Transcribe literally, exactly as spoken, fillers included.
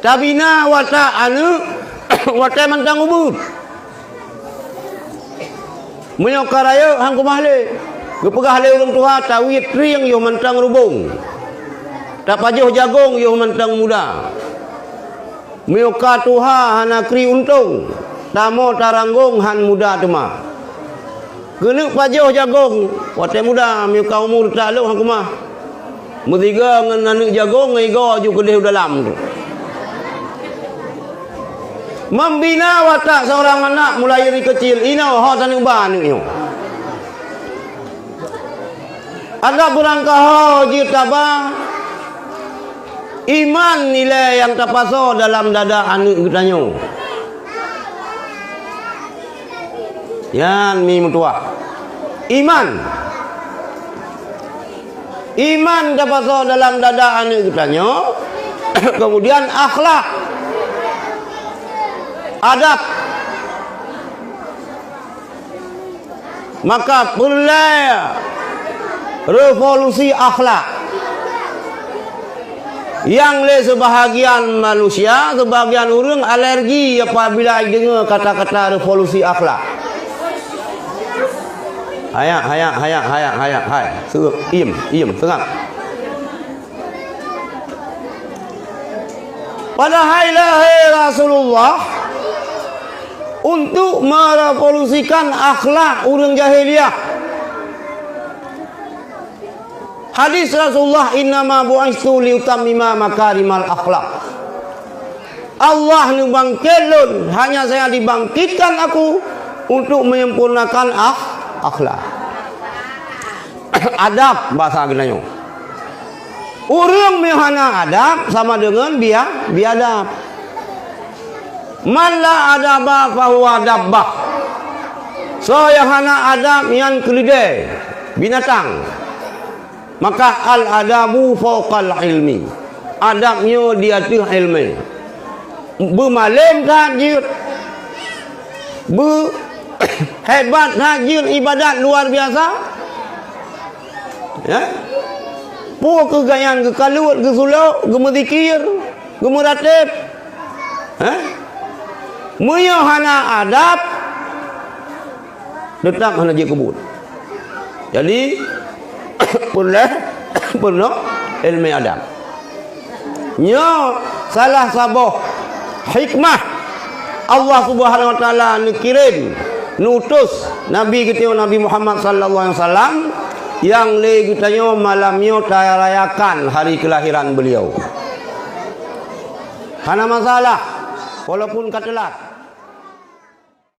Tabina watak aneuëk watée mantong ubit. Meunyoe ka rayeuk han keumah lé, geupeugah lé ureuëng tuha tawiet trieng yoh mantong rubong, tapajoh jagong yoh mantong muda. Meunyoe ka tuha hana kri untông, tamoe taranggong han muda teuma. Keuneuk pajoh jagong watée muda, meunyoe ka umu teutak lhok han keumah. Meusigoe ngon aneuëk jagong ngon igoe ju keudeh u dalam tu. Membina watak seorang anak mulai dari kecil, inoe ho taneuk ba aneuëk nyoe. Ada beurangkaho jeuet taba iman nilai nyang tapasoe dalam dada aneuëk geutanyoe. Nyan mi meutuwah. Iman. Iman tapasoe dalam dada aneuëk geutanyoe. Kemudian akhlak. Adab. Maka peureulée revolusi akhlak. Nyang lé seubahagian manusia, seubahagian ureuëng alergi apabila jideungoe kata-kata revolusi akhlak. Hayak, hayak, hayak, hayak, hayak, hai. Seueuek, iem, iem, seungab. Padahai lahé Rasulullah untuk merevolusikan akhlak ureuëng jahiliyah. Hadis Rasulullah, "Innama bu'istu liutammima makarimal akhlak." Allah neubangkét lôn, hanya saya dibangkitkan aku untuk menyempurnakan akh-, akhlak. Adab bahasa geutanyoe. Ureuëng meuhana adab sama deungon bia-, biadab. Man la adaba fahuwa dabbah. Soe nyang hana adab nyan keuleudée, binatang. Maka al-adabu fauqal ilmi. Adab nyoe di ateueh ilmu. Beumalém that jeuet. Beu hebat that jeuet ibadat luar biasa. Ya? Peue keuh gobnyan geukalot, geusulok, geumeuzikir, geumeuratéb. Ha? Meunyoe hana adab, teutap hana jeuet keu buet. Jadi, peureulée peunoh ilmu adab. Nyoe salah saboh hikmah Allah Subhanahu wa Taala neukirém, neutus Nabi geutanyoe Nabi Muhammad sallallahu alaihi wasallam, nyang lé geutanyoe malam nyoe tarayakan hari kelahiran beliau. Hana masalah, walaupun ka teulat.